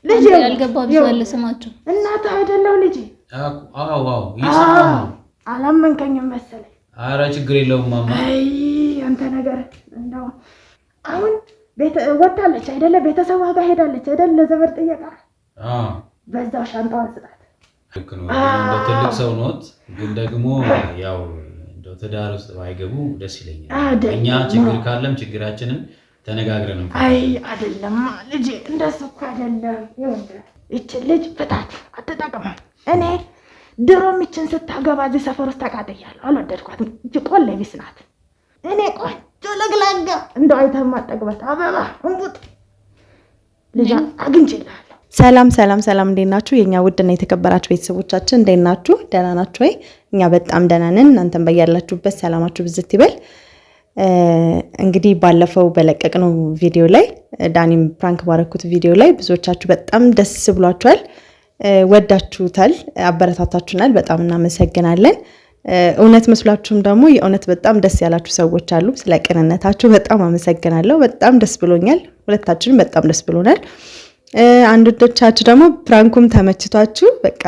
ልጅ ያልገባ ብዙ አለ ስማቸው። እናትህ አይደለሁ ልጄ? አዎ አዎ፣ እየሰማሁ ነው። አላመንከኝም መሰለኝ። አረ ችግር የለውም ማማ። አይ አንተ ነገር እንደው አሁን ወታለች አይደለ? ቤተሰቧ ጋር ሄዳለች አይደለ? ለዘመድ ጥየቃ። በዛው ሻንጣዋን ስጣት። ልክ ነው። እንደ ትልቅ ሰው ኖት፣ ግን ደግሞ ያው እንደው ትዳር ውስጥ ባይገቡ ደስ ይለኛል። እኛ ችግር ካለም ችግራችንን ተነጋግረን። አይ አይደለም ልጄ፣ እንደሱ እኮ አይደለም። ይኸውልህ ይችን ልጅ ፍታት፣ አትጠቅምም። እኔ ድሮም ይችን ስታገባ እዚህ ሰፈር ውስጥ ተቃጥያለሁ፣ አልወደድኳትም። እጅ ቆሌ ቢስ ናት። እኔ ቆንጆ ለግላጋ እንደው አይተህ የማጠግባት አበባ እንቡጥ ልጅ አግኝቼልሃለሁ። ሰላም ሰላም ሰላም፣ እንዴት ናችሁ? የኛ ውድና የተከበራችሁ ቤተሰቦቻችን እንዴት ናችሁ? ደህና ናችሁ ወይ? እኛ በጣም ደህና ነን። እናንተም በያላችሁበት ሰላማችሁ ብዝት ይበል። እንግዲህ ባለፈው በለቀቅነው ቪዲዮ ላይ፣ ዳኒም prank ባረኩት ቪዲዮ ላይ ብዙዎቻችሁ በጣም ደስ ብሏችኋል፣ ወዳችሁታል፣ አበረታታችሁናል። በጣም እናመሰግናለን። እውነት መስሏችሁም ደግሞ የእውነት በጣም ደስ ያላችሁ ሰዎች አሉ። ስለ ቅንነታችሁ በጣም አመሰግናለሁ። በጣም ደስ ብሎኛል። ሁለታችንም በጣም ደስ ብሎናል። አንዳንዶቻችሁ ደግሞ prank ኡም ተመችቷችሁ በቃ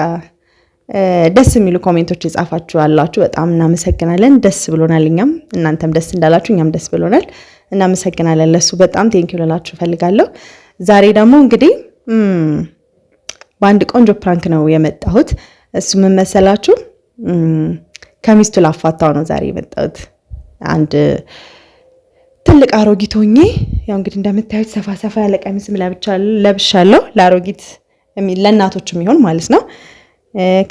ደስ የሚሉ comment ኦች የጻፋችሁ አላችሁ። በጣም እናመሰግናለን። ደስ ብሎናል። እኛም እናንተም ደስ እንዳላችሁ እኛም ደስ ብሎናል። እናመሰግናለን። ለሱ በጣም thank you ልላችሁ እፈልጋለሁ። ዛሬ ደግሞ እንግዲህ በአንድ ቆንጆ prank ነው የመጣሁት። እሱ ምን መሰላችሁ? ከሚስቱ ላፋታው ነው ዛሬ የመጣሁት። አንድ ትልቅ አሮጊት ሆኜ ያው እንግዲህ እንደምታዩት ሰፋ ሰፋ ያለ ቀሚስም ለብሻለሁ። ለአሮጊት ለእናቶች የሚሆን ማለት ነው።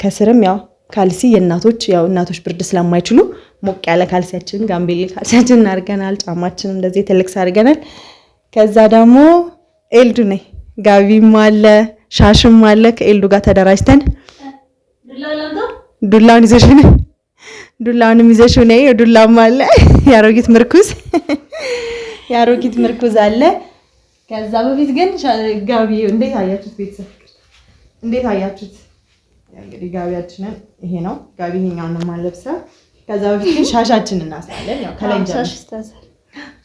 ከስርም ያው ካልሲ የእናቶች፣ ያው እናቶች ብርድ ስለማይችሉ ሞቅ ያለ ካልሲያችን፣ ጋምቤሌ ካልሲያችን አድርገናል። ጫማችን እንደዚህ ትልቅ አድርገናል። ከዛ ደግሞ ኤልዱ ነኝ፣ ጋቢም አለ ሻሽም አለ። ከኤልዱ ጋር ተደራጅተን ዱላውን ይዘሽ ነይ፣ ዱላውንም ይዘሽ ነይ። ዱላም አለ፣ የአሮጊት ምርኩዝ፣ የአሮጊት ምርኩዝ አለ። ከዛ በፊት ግን ጋቢ እንዴት አያችሁት? ቤተሰብ እንዴት አያችሁት? እንግዲህ ጋቢያችንን ይሄ ነው ጋቢ፣ ይሄኛውን ነው የማንለብሰው። ከዛ በፊት ግን ሻሻችን እናስራለን። ያው ከላይ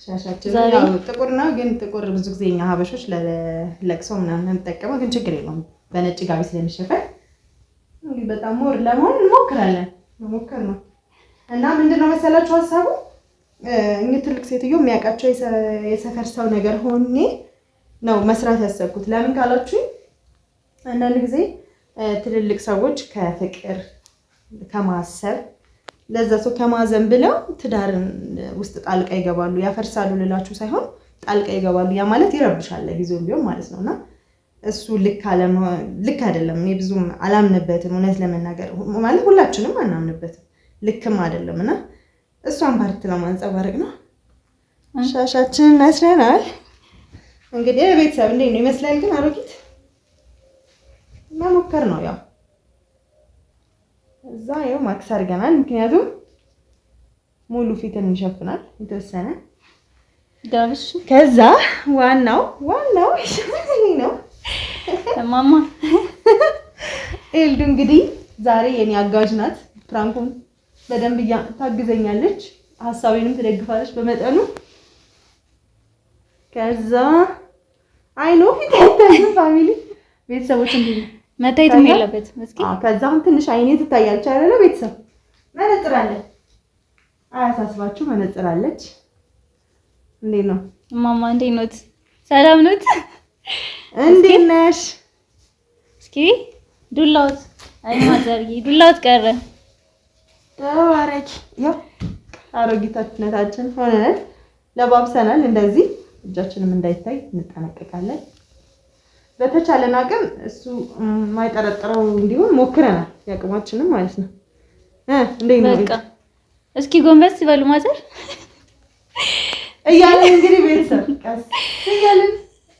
ሻሻችን ያው ጥቁር ነው፣ ግን ጥቁር ብዙ ጊዜ እኛ ሀበሾች ለለቅሶ ምናምን የምንጠቀመው፣ ግን ችግር የለውም በነጭ ጋቢ ስለሚሸፈን እንግዲህ በጣም more ለመሆን እንሞክራለን። መሞከር ነው። እና ምንድነው መሰላችሁ ሀሳቡ፣ እኚህ ትልቅ ሴትዮ የሚያውቃቸው የሰፈር ሰው ነገር ሆኜ ነው መስራት ያሰብኩት። ለምን ካላችሁ አንዳንድ ጊዜ ትልልቅ ሰዎች ከፍቅር ከማሰብ ለዛ ሰው ከማዘን ብለው ትዳርን ውስጥ ጣልቃ ይገባሉ። ያፈርሳሉ ልላችሁ ሳይሆን ጣልቃ ይገባሉ። ያ ማለት ይረብሻል ለጊዜውም ቢሆን ማለት ነው። እና እሱ ልክ አይደለም። እኔ ብዙም አላምንበትም፣ እውነት ለመናገር ማለት ሁላችንም አናምንበትም፣ ልክም አይደለም። እና እሷን part ለማንጸባረቅ ነው። ሻሻችንን አስረናል። እንግዲህ ቤተሰብ እንዴት ነው ይመስላል? ግን አሮጊት መሞከር ነው ያው። እዛ ያው ማክስ አድርገናል፣ ምክንያቱም ሙሉ ፊትን ይሸፍናል የተወሰነ። ከዛ ዋናው ዋናው ይሄ ነው። ማማ ኤልዱ እንግዲህ ዛሬ የኔ አጋዥ ናት። prank ኡን በደንብ ታግዘኛለች፣ ሀሳቤንም ትደግፋለች በመጠኑ። ከዛ አይኖ ፊት አይታይም። Family ቤተሰቦች እንዴት ነው? መታየትም የለበትም እስኪ። ከዛ አሁን ትንሽ አይኔ ትታያለች አይደለ? ቤተሰብ መነጽር አለ፣ አያሳስባችሁ፣ መነጽር አለች። እንዴት ነው ማማ? እንዴት ኖት? ሰላም ኖት? እንዴት ነሽ? እስኪ ዱላውት፣ አይ ማዘርዬ ዱላውት ቀረ። ተባረኪ። ያው አሮጊትነታችን ሆነናል፣ ለባብሰናል። እንደዚህ እጃችንም እንዳይታይ እንጠነቀቃለን። በተቻለን አቅም እሱ የማይጠረጥረው እንዲሆን ሞክረናል፣ ያቅማችንም ማለት ነው። እንዴት ነው? በቃ እስኪ ጎንበስ ይበሉ ማዘር እያለን እንግዲህ ቤተሰብ ቀስ እያለን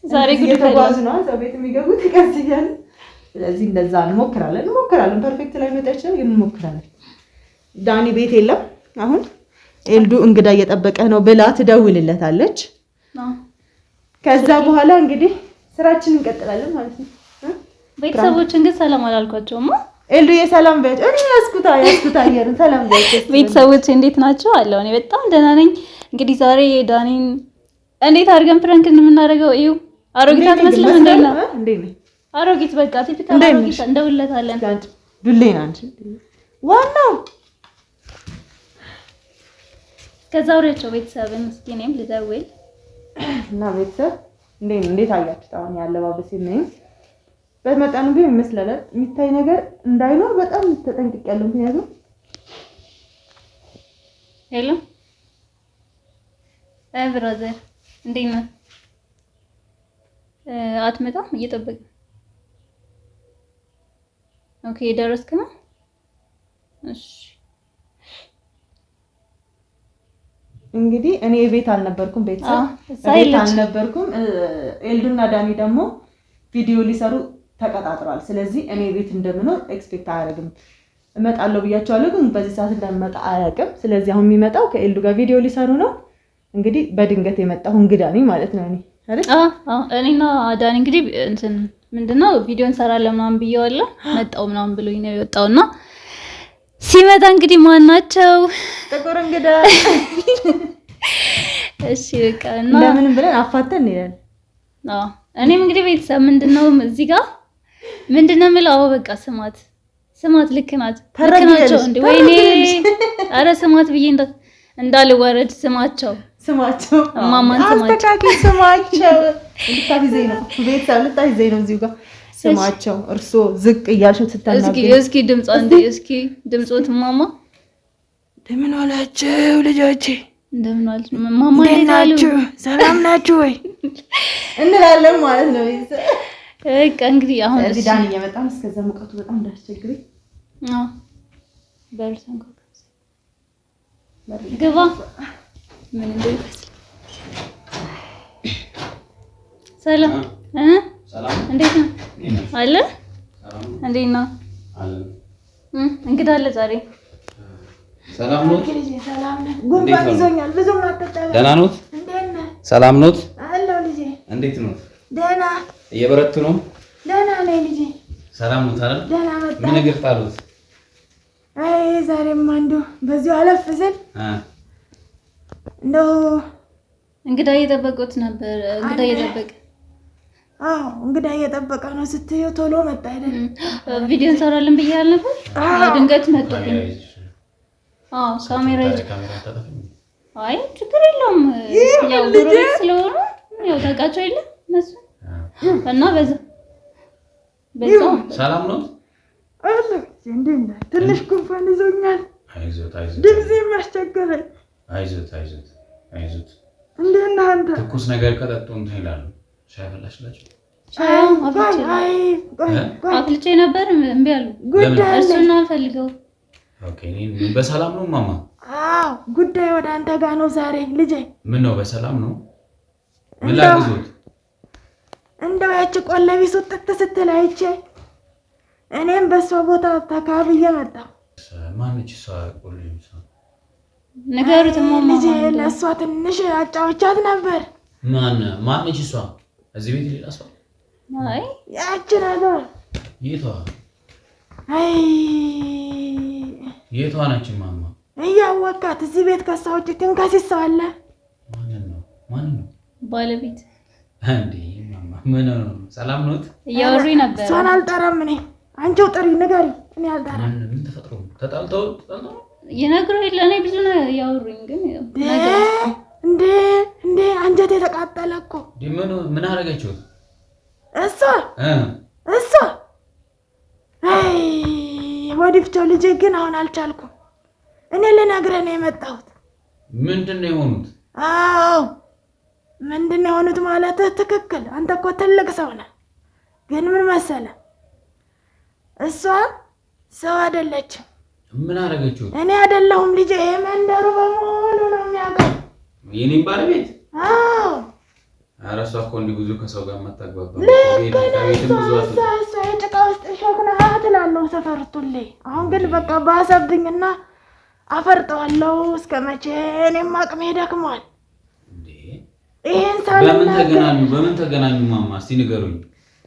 ዛሬ ጉድ እየተጓዙ ነው ሰው ቤት የሚገቡት ቀስ እያለን። ስለዚህ እንደዛ እንሞክራለን እንሞክራለን። Perfect ላይ መጣ ይችላል፣ ግን እንሞክራለን። ዳኒ ቤት የለም አሁን። ኤልዱ እንግዳ እየጠበቀ ነው ብላ ትደውልለታለች። ከዛ በኋላ እንግዲህ ስራችንን እንቀጥላለን ማለት ነው። ቤተሰቦችን ግን ሰላም አላልኳቸውማ። ኤልዱ የሰላም በያቸው። እኔ ያዝኩታ ያዝኩታ አየርን ሰላም በያቸው። ቤተሰቦች እንዴት ናቸው? አለው እኔ በጣም ደህና ነኝ። እንግዲህ ዛሬ ዳኒን እንዴት አድርገን prank እንደምናደርገው እዩ። አሮጊት አትመስልም እንዴ? ነው እንዴ ነው? አሮጊት በቃ typical አሮጊት እንደውለታለን። ዱሌን አንቺ ዋናው ከዛ አውሪያቸው ቤተሰብን። እስኪ እኔም ልደውል እና ቤተሰብ እንዴት አያችሁት? አሁን ያለባበሴ ምን በመጠኑ ቢሆን ይመስላል የሚታይ ነገር እንዳይኖር በጣም ተጠንቅቄያለሁ። ምክንያቱም Hello brother እንዴት ነህ? አትመጣም? እየጠበቅን okay። የደረስክ ነው? እሺ እንግዲህ እኔ ቤት አልነበርኩም፣ ቤተሰብ ቤት አልነበርኩም። ኤልዱና ዳኒ ደግሞ ቪዲዮ ሊሰሩ ተቀጣጥረዋል። ስለዚህ እኔ ቤት እንደምኖር expect አያደርግም። እመጣለሁ ብያቸዋለሁ፣ ግን በዚህ ሰዓት እንደምመጣ አያውቅም። ስለዚህ አሁን የሚመጣው ከኤልዱ ጋር ቪዲዮ ሊሰሩ ነው። እንግዲህ በድንገት የመጣሁ እንግዳ ነኝ ማለት ነው እኔ አይደል? አዎ እኔና ዳኒ እንግዲህ እንትን ምንድነው ቪዲዮ እንሰራለን ምናምን ብየዋለሁ። መጣው ምናምን ብሎኝ ነው የወጣውና ሲመጣ እንግዲህ ማን ናቸው? ጥቁር እንግዳ። እሺ በቃ እና እንደምንም ብለን አፋተን እንሄዳለን። አዎ እኔም እንግዲህ ቤተሰብ ምንድነው እዚህ ጋር ምንድነው የምለው? አዎ በቃ ስማት ስማት፣ ልክ ናት ልክ ናቸው። እንዴ ወይኔ፣ ኧረ ስማት ብዬ እንዳልወረድ ስማቸው ስማቸው እማማን ስማቸው አስተካክል፣ ስማቸው ልታፊዘኝ ነው ቤተሰብ ልታፊዘኝ ነው እዚሁ ጋር ስማቸው። እርሶ ዝቅ እያልሽው ትተናገሪ። እስኪ ድምጿ እንዴ እስኪ ድምጾት እማማ እንደምን ዋላችሁ ልጆቼ? እንደምን ዋላችሁ እማማ? እንዴት ናችሁ? ሰላም ናችሁ ወይ እንላለን ማለት ነው። በቃ እንግዲህ አሁን እዚህ ዳን እየመጣ ነው። እስከዛ ሙቀቱ በጣም እንዳስቸግረኝ። አዎ በር ተንኳኳ። ግባ ምን እንደሚመስል። ሰላም እንዴት ነው አለ? እንዴት ነው? እንግዳ አለ ዛሬ። ሰላም ኖት? ጉንፋን ይዞኛል። ብዙም አትጠላ። ደህና ኖት? ሰላም ኖት? አለሁ ልጄ። እንዴት ኖት? ደህና። እየበረቱ ነው? ደህና ነኝ ልጄ። ሰላም ኖት አይደል? ደህና መጣ። ምን እግር ጣሉት? አይ ዛሬማ እንደው በዚሁ አለፍ ስል እንደው እንግዳ እየጠበቁት ነበር። እንግዳ እየጠበቀ አዎ፣ እንግዳ እየጠበቀ ነው ስትይው ቶሎ መጣ አይደል? ቪዲዮ እንሰራለን ብዬ አልነበር? ድንገት መጡብኝ። አዎ ካሜራ ይዤ። አይ ችግር የለውም ያው ጎረቤት ስለሆኑ ያው ታውቃቸው የለ እነሱ እና በዛ በዛ። ሰላም ነው አለ። እንዴት ነህ? ትንሽ ጉንፋን ይዞኛል። አይዞት አይዞት፣ ድምጼም አስቸገረኝ። አይዞት አይዞት አይዞት። እንዴት ነህ አንተ? ትኩስ ነገር ከጠጡ እንትን ይላሉ። ሻይ ፈላሽላችሁ? አፍልቼ ነበር እምቢ አሉ። እሱን ነው ፈልገው። Okay በሰላም ነው ማማ? አዎ ጉዳይ ወደ አንተ ጋር ነው ዛሬ ልጄ። ምን ነው በሰላም ነው? ምን ላግዞት? እንደው ያቺ ቆለቢስ ውጥት ስትል አይቼ እኔም በሷ ቦታ ተካብዬ መጣሁ። ማነች እሷ ቆለቢስ? ንገሩት እማማ። ልጄ ለእሷ ትንሽ አጫውቻት ነበር። ማነች እሷ? እዚህ ቤት ሌላ ሰው? አይ ያቺ ናት። የቷ? አይ የቷ ነች ማማ? እያወቃት እዚህ ቤት ከሷ ውጭ ትንከሲስ ሰው አለ? ማንን ነው? ማንን ነው? ባለቤት እንዴ ማማ፣ ምን ነው? ሰላም ኖት? እያወሩኝ ነበር። እሷን አልጠራም እኔ። አንቺው ጥሪ ንገሪ፣ እኔ አልጠራም። ምን ተፈጥሮ ነው? ተጣልተው ተጣልተው ይነግሩ የለ እኔ ብዙ ነው ያወሩኝ፣ ግን እንዴ እንዴ አንጀቴ የተቃጠለ እኮ። ምን ምን አደረገችው? እሷ እሷ አይ ወዲፍቸው ልጄ፣ ግን አሁን አልቻልኩም። እኔ ልነግርህ ነው የመጣሁት። ምንድን ነው የሆኑት? አዎ ምንድን ነው የሆኑት ማለት ትክክል። አንተ እኮ ትልቅ ሰው ነህ። ግን ምን መሰለህ እሷ ሰው አይደለችም። ምን አደረገችው? እኔ አይደለሁም ልጄ፣ ይሄ መንደሩ በሙሉ ነው የሚያውቀው። የኔም ባለቤት? አዎ። ኧረ እሷ እኮ እንዲህ ብዙ ከሰው ጋር የማታግባባ ልክ ነህ። እሷ የጭቃ ውስጥ እሾክ ናት እላለሁ ሰፈር ሁሌ። አሁን ግን በቃ ባሰብኝና አፈርጠዋለሁ። እስከ መቼ? እኔም አቅሜ ደክሟል። ይሄን በምን ተገናኙ? በምን ተገናኙ ማማ? እስቲ ንገሩኝ።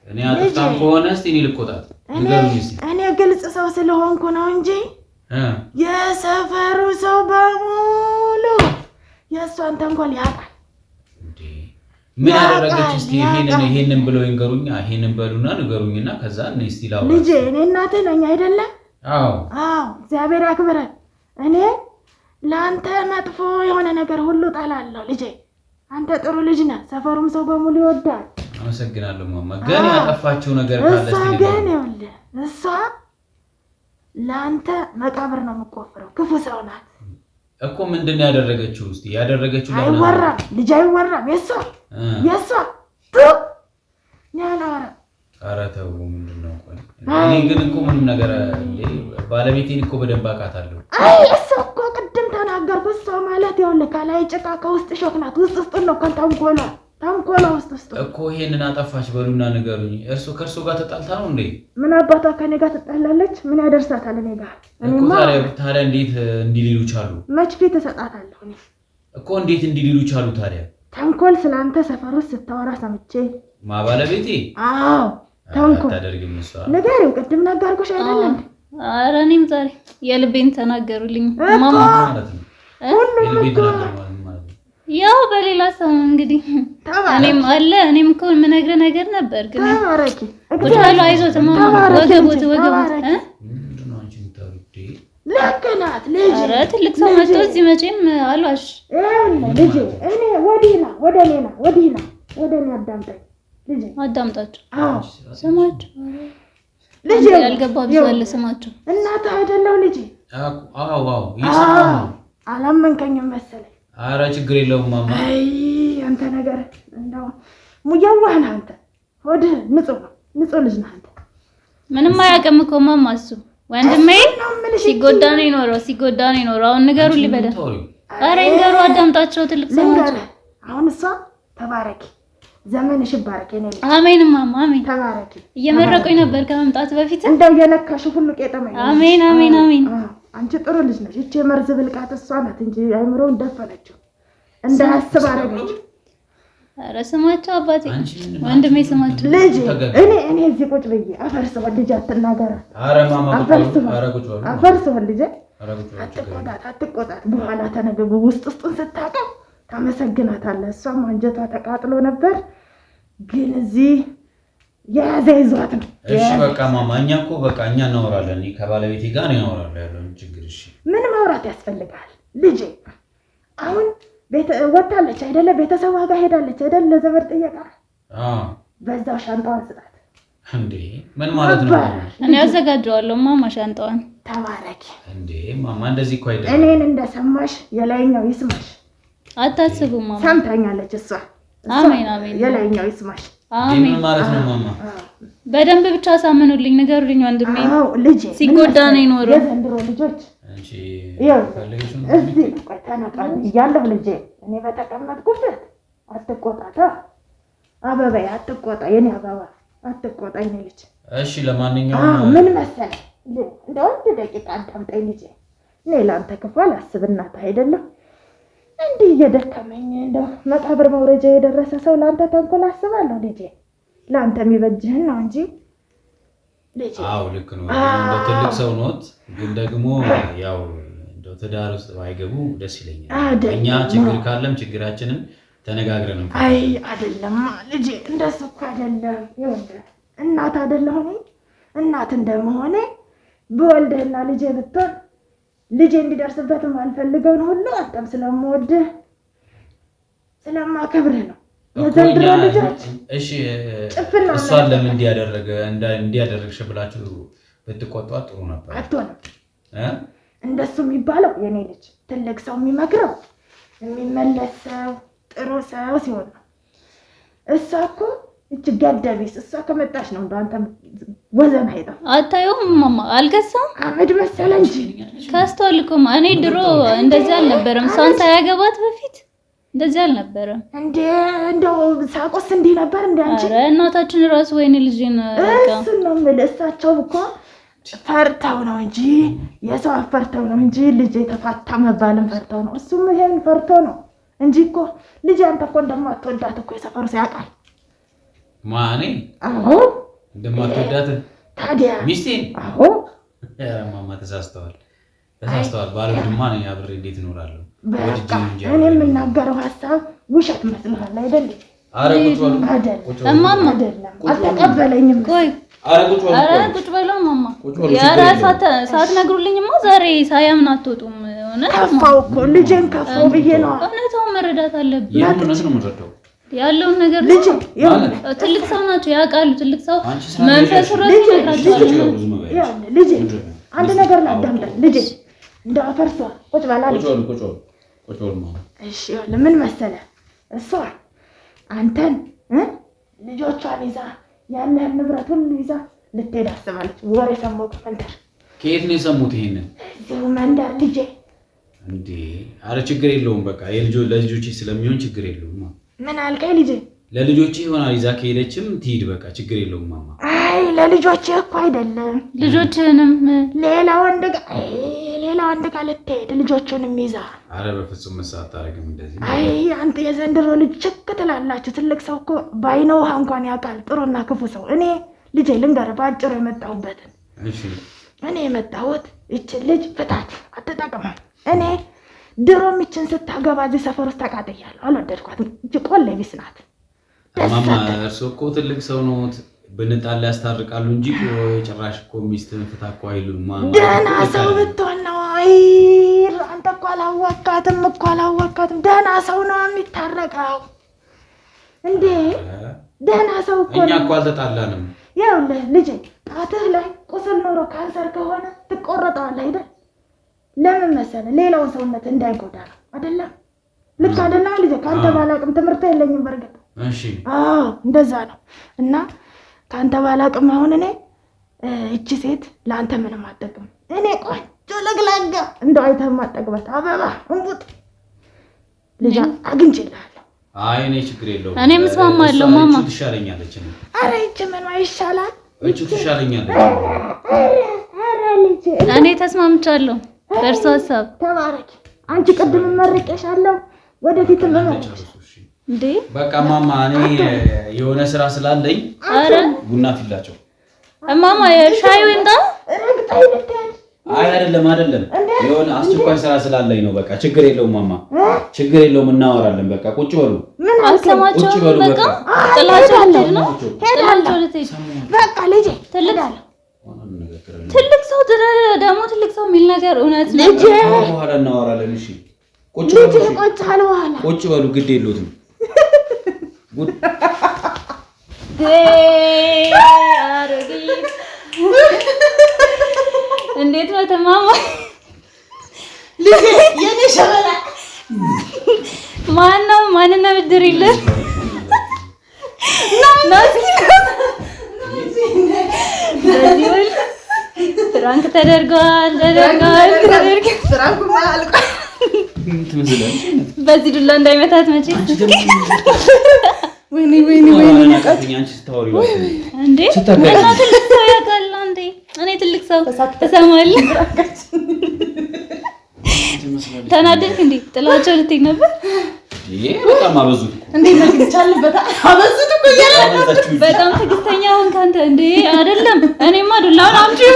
እኔ አጥፍታም ከሆነ እስቲ እኔ ልቆጣት። ንገሩኝ እስቲ። እኔ ግልጽ ሰው ስለሆንኩ ነው እንጂ የሰፈሩ ሰው በሙሉ የእሷን ተንኮል ያውቃል። ምን ያደረገች? እስቲ ይሄንን ብለው ይንገሩኛ። ይሄንን በሉና ንገሩኝና ከዛ እኔ እስቲ ላውራ። ልጄ እኔ እናትህ ነኝ አይደለ? አዎ አዎ። እግዚአብሔር ያክብረን። እኔ ለአንተ መጥፎ የሆነ ነገር ሁሉ ጠላለሁ ልጄ። አንተ ጥሩ ልጅ ነህ፣ ሰፈሩም ሰው በሙሉ ይወዳል። አመሰግናለሁ ማማ። ግን ያጠፋችው ነገር ካለ እሷ ግን ይኸውልህ፣ እሷ ለአንተ መቃብር ነው የምቆፍረው። ክፉ ሰው ናት እኮ። ምንድን ነው ያደረገችው? እስቲ ያደረገችው አይወራም ልጅ አይወራም። የእሷ የእሷ ያላወራም። ኧረ ተው፣ ምንድን ነው? ቆይ እኔ ግን እኮ ምንም ነገር እንዴ፣ ባለቤቴን እኮ በደንብ አውቃታለሁ። አይ እሷ እኮ ቅድም ተናገርኩ። እሷ ማለት ይኸውልህ ከላይ ጭቃ ከውስጥ እሾክ ናት። ውስጥ ውስጡን ነው ተንኮሏ፣ ተንኮሏ ውስጥ ውስጡ እኮ። ይሄንን አጠፋች በሉና ንገሩኝ። እርሶ ከእርሶ ጋር ተጣልታ ነው እንዴ? ምን አባቷ ከኔ ጋር ትጣላለች? ምን ያደርሳታል እኔ ጋር? እኮ ታዲያ እንዴት እንዲህ ሊሉ ቻሉ? መች ፊት እሰጣታለሁ እኔ እኮ። እንዴት እንዲህ ሊሉ ቻሉ ታዲያ? ተንኮል ስለአንተ ሰፈር ውስጥ ስታወራ ሰምቼ። ማ ባለቤቴ? አዎ ተንኮል አታደርግም እሷ። ንገሪው፣ ቅድም ነገርኩሽ አይደል? ኧረ እኔም ዛሬ የልቤን ተናገሩልኝ ማማ ማለት ነው። ሁሉም እኮ ያው በሌላ ሰው እንግዲህ እኔም አለ እኔም እኮ የምነግርህ ነገር ነበር ግን ተባረኪ። ቁጭ በሉ፣ አይዞህ ማማ፣ ወገቦት ወገቦት። ልክ ናት ልጅ። ኧረ ትልቅ ሰው መጥቶ እዚህ መቼም አልዋሽ። ይኸውልህ ልጄ፣ እኔ ወዲህ ና፣ ወደ እኔ ና፣ ወዲህ ና፣ ወደ እኔ አዳምጠኝ ልጄ። አዳምጣቸው፣ አዎ ስማቸው ልጄ፣ ያልገባ ብዙ አለ። ስማቸው እናትህ አይደለሁ ልጄ? አዎ አዎ፣ እየሰማሁ ነው። አላመንከኝም መሰለኝ። ኧረ ችግር የለውም ማማ። አይ አንተ ነገር እንደው ሙያዋህ ነህ አንተ። ሆድህ ንጹህ ነው፣ ንጹህ ልጅ ነህ አንተ። ምንም አያውቅም እኮ ማማ። እሱ ወንድሜ ሲጎዳ ነው የኖረው፣ ሲጎዳ ነው የኖረው። አሁን ንገሩልኝ በደንብ። ኧረ ይንገሩ፣ አዳምጣቸው። ትልቅ ሰው ናቸው። አሁን እሷ ተባረኪ፣ ዘመንሽ ይባረክ የኔ ልጅ። አሜን ማማ፣ አሜን። ተባረኪ። እየመረቁኝ ነበር ከመምጣት በፊት። እንደው የነካሽው ሁሉ ቄጠማ። አሜን አሜን አሜን። አንቺ ጥሩ ልጅ ነሽ። ይቺ የመርዝ ብልቃጥ እሷ ናት እንጂ አይምሮውን ደፈነችው፣ እንዳያስብ አደረገችው። ኧረ ስማቸው አባቴ፣ ወንድሜ ስማቸው ልጅ። እኔ እዚህ ቁጭ ብዬ አፈር ስሆን ልጅ አትናገራት። አፈር ስሆን ልጅ አትቆጣት፣ አትቆጣት። በኋላ ተነግቡ ውስጥ ውስጡን ስታውቀው ታመሰግናታለህ። እሷም አንጀቷ ተቃጥሎ ነበር፣ ግን እዚህ የያዘ ይዟት ነው። እሺ በቃ ማማ፣ እኛ እኮ በቃ እኛ እናወራለን። ከባለቤቴ ጋር ነው እናወራለን ያለውን ችግር። እሺ ምን ማውራት ያስፈልጋል ልጄ? አሁን ወታለች አይደለ? ቤተሰቧ ጋር ሄዳለች አይደለ? ለዘመድ ጥየቃ። በዛው ሻንጣዋን ስጣት። እንዴ ምን ማለት ነው? እኔ አዘጋጀዋለሁ ማማ ሻንጣዋን። ተባረኪ። እንዴ ማማ እንደዚህ እኮ አይደለም። እኔን እንደሰማሽ የላይኛው ይስማሽ። አታስቡ ማማ፣ ሰምታኛለች እሷ። አሜን አሜን። የላይኛው ይስማሽ። አሜን ምን ማለት ነው ማማ? በደንብ ብቻ ሳምኑልኝ፣ ንገሩልኝ። ወንድሜ አዎ ልጄ ሲጎዳ ነው የኖረው። የዘንድሮ ልጆች አንቺ እዚህ ቆይ ተነቃል እያለሁ ልጄ፣ እኔ በተቀመጥኩበት አትቆጣታ፣ አበባዬ አትቆጣ፣ የኔ አበባ አትቆጣ፣ የኔ ልጅ። እሺ ለማንኛውም ምን መሰለህ፣ እንደው አንድ ደቂቃ አዳምጠኝ ልጄ። እኔ ለአንተ ክፉ አላስብ፣ እናትህ አይደለሁ እንዲህ እየደከመኝ እንደው መቃብር መውረጃ የደረሰ ሰው ለአንተ ተንኮል አስባለሁ ልጄ? ለአንተ የሚበጅህን ነው እንጂ ልጄ። አዎ ልክ ነው። እንደ ትልቅ ሰው ኖት፣ ግን ደግሞ ያው እንደው ትዳር ውስጥ ባይገቡ ደስ ይለኛል። እኛ ችግር ካለም ችግራችንን ተነጋግረን ነው። አይ አይደለም ልጄ፣ እንደሱ እኮ አይደለም። ይኸውልህ እናት አይደለሁ እኔ? እናት እንደመሆኔ ብወልድህና ልጄ ብትሆን ልጄ እንዲደርስበት የማልፈልገውን ሁሉ አንተም ስለምወድህ ስለማከብርህ ነው። የዘንድሮ ልጆች እሺ፣ እሷን ለምን እንዲያደረገ እንዲያደረግሽ ብላችሁ ብትቆጧት ጥሩ ነበር። አትሆንም እንደሱ የሚባለው የኔ ልጅ። ትልቅ ሰው የሚመክረው የሚመለስ ሰው ጥሩ ሰው ሲሆን ነው። እሷ እኮ እች ገደቢስ እሷ ከመጣች ነው እንደው አንተ ወዘን አይጠፋም። አታየውም ማማ፣ አልከሳም። አመድ መሰለ እንጂ ከስቷል እኮ። እኔ ድሮ እንደዚህ አልነበረም። እሷን ሳያገባት በፊት እንደዚህ አልነበረም። እንዴ እንደው ሳቆስ እንዲህ ነበር እንዴ አንቺ? ኧረ እናታችን ራሱ ወይኔ ልጄን በቃ እሱን ነው የምልህ። እሳቸው እኮ ፈርተው ነው እንጂ የሰው ፈርተው ነው እንጂ ልጅ የተፋታ መባልን ፈርተው ነው። እሱም ይሄን ፈርቶ ነው እንጂ እኮ ልጅ አንተ እኮ እንደማትወዳት እኮ የሰፈሩ ሰው ያውቃል። ማኔ? አዎ እንደማትወዳት ታዲያ ሚስቴን? አዎ። ኧረ ማማ ተሳስተዋል፣ ተሳስተዋል። ባልወድማ እኔ አብሬ እንዴት እኖራለሁ? በቃ እኔ የምናገረው ሀሳብ ውሸት መስሎሃል አይደል? ኧረ ቁጭ በሉ እማማ። አልተቀበለኝም። ቆይ ኧረ ቁጭ በሉ እማማ። ኧረ ሳትነግሩልኝማ ዛሬ ሳያምን አትወጡም። እውነት ከፋው እኮ ልጄን ከፋው ብዬ ነው። እውነታውን መረዳት አለብን። እውነት ነው የምንረዳው ያለውን ነገር ትልቅ ሰው ናቸው ያውቃሉ። ትልቅ ሰው መንፈሱ ራሱ ይነግራቸዋል። ልጄ አንድ ነገር ላዳምጠን ልጄ፣ እንደው አፈርሷ ቁጭ በላ ልጄ። እሺ ይኸውልህ ምን መሰለህ፣ እሷ አንተን ልጆቿን ይዛ ያለህን ንብረት ሁሉ ይዛ ልትሄድ አስባለች። ወሬ ሰማሁ ከመንደር። ከየት ነው የሰሙት ይሄንን? እዚሁ መንደር ልጄ። እንዴ ኧረ ችግር የለውም በቃ ለልጆቼ ስለሚሆን ችግር የለውም። ምን አልከኝ ልጄ? ለልጆቼ ይሆናል ይዛ ከሄደችም ትሂድ በቃ ችግር የለውም ማማ። አይ ለልጆቼ እኮ አይደለም፣ ልጆችንም ሌላ ወንድ ጋር ሌላ ወንድ ጋር ልትሄድ ልጆቹንም ይዛ። አረ በፍጹም መሳ አታደርግም እንደዚህ። አይ አንተ የዘንድሮ ልጅ ችክ ትላላችሁ። ትልቅ ሰው እኮ በአይነ ውሃ እንኳን ያውቃል ጥሩና ክፉ ሰው። እኔ ልጄ ልንገርህ በአጭሩ የመጣሁበትን። እሺ እኔ የመጣሁት ይችን ልጅ ፍታት፣ አትጠቅምም። እኔ ድሮም ይችን ስታገባ እዚህ ሰፈር ውስጥ ተቃጥያለሁ፣ አልወደድኳትም። እጅ ቆሌ ቢስ ናት። ማማ እርስዎ እኮ ትልቅ ሰው ነዎት፣ ብንጣላ ያስታርቃሉ እንጂ ጭራሽ እኮ ሚስትህን ፍታ እኮ አይሉም። ደህና ሰው ብትሆን ነው። አይ አንተ እኮ አላወቃትም እኮ አላወቃትም። ደህና ሰው ነው የሚታረቀው እንዴ! ደህና ሰው እኮ እኛ እኮ አልተጣላንም። ይኸውልህ ልጄ ጣትህ ላይ ቁስል ኖሮ ካንሰር ከሆነ ትቆረጠዋለህ አይደል? ለምን መሰለህ? ሌላውን ሰውነት እንዳይጎዳ ነው። አይደለም? ልክ አይደለም ልጄ? ከአንተ ባላቅም ትምህርት የለኝም በእርግጥ። እሺ አዎ እንደዛ ነው። እና ከአንተ ባላቅም አሁን እኔ እቺ ሴት ለአንተ ምንም አትጠቅም። እኔ ቆንጆ ለግላጋ እንደው አይተህ የማትጠግባት አበባ እንቡጥ ልጅ አግኝቼልሃለሁ። አይ እኔ ችግር የለውም። እኔም እስማማለሁ ማማ። እቺ ትሻለኛለች። እኔ ኧረ ይቺ ምኗ ይሻላል? እቺ ትሻለኛለች። ኧረ ልጄ እኔ ተስማምቻለሁ በእርሶ ሀሳብ። ተባረኪ። አንቺ ቅድም መርቄሻለሁ፣ ወደፊትም እመርቅሻለሁ። እንዴ በቃ ማማ እኔ የሆነ ስራ ስላለኝ ኧረ ቡና ፊላቸው። እማማ ሻዩ ይምጣ። ረግጠኝ ልትሄድ አይ አይደለም አይደለም፣ የሆነ አስቸኳይ ስራ ስላለኝ ነው። በቃ ችግር የለውም ማማ፣ ችግር የለውም፣ እናወራለን። በቃ ቁጭ በሉ፣ ምን አልሰማቸውም። ቁጭ በሉ። በቃ በቃ ጥላቸው ልትሄድ ነው። ጥላቸው ልትሄድ በቃ ልጄ ትልቅ ትልቅ ሰው ደግሞ ትልቅ ሰው የሚል ነገር እውነት ነው። ልጄ በኋላ እናወራለን። እሺ ቁጭ ልጄ በሉ፣ እሺ ቁጭ አለ በኋላ ቁጭ በሉ፣ ግድ የለውም። እንዴት ነው ተማማ? ልጄ የኔ ሸበላ ማነው ማንና ብድር የለም prank ተደርጓል ተደርጓል ተደርጓል። በዚህ ዱላ እንዳይመታት መቼ ወይኔ ወይኔ ወይኔ እንዴ ምነው ትልቅ ሰው ያውቃል እንዴ? እኔ ትልቅ ሰው ትሰማለህ? ተናደድክ እንዴ? ጥላቸው ልትይ ነበር። በጣም አበዙት እኮ እንዴት ነው ግን ቻልበት? አበዙት እኮ እያለ በጣም ትዕግስተኛ ሆንክ አንተ። እንዴ አይደለም፣ እኔማ ዱላውን አምጪው።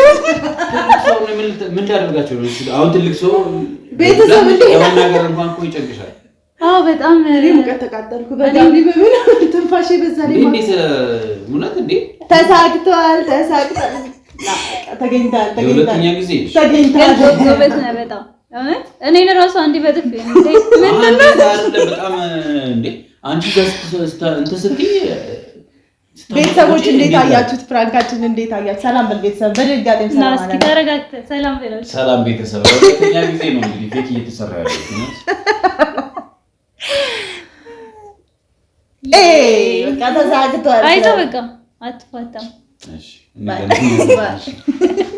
ምን ላደርጋቸው ነው? አሁን ትልቅ ሰው ቤተሰብ እንዴ ለመናገር እንኳን እኮ ይጨንቅሻል። አዎ በጣም እኔ ሙቀት ተቃጠልኩ። በጋቢ በምን ትንፋሼ በዛ ላይ እንዴት እውነት እንዴ ተሳክቷል፣ ተሳክቷል። ተገኝታል፣ ተገኝታል፣ የሁለተኛ ጊዜ ተገኝታል። ጎበዝ ነህ በጣም እውነት። እኔን እራሱ አንዴ በጥፊ እንዴ ምንድን ነው በጣም እንዴ አንቺ ጋር እንትን ስትይ ቤተሰቦች እንዴት አያችሁት? prank ኣችን እንዴት አያችሁት? ሰላም በል ቤተሰብ። በድጋጤም እና ሰላም እስኪ አለ። ተረጋግተህ ሰላም በላቸው። ሰላም ቤተሰብ፣ ለሁለተኛ ጊዜ ነው እንግዲህ fake እየተሰራ ያለው። በቃ ተሳክቷል። አይዞህ በቃ አትፋታም። እሺ እንገናኛለን።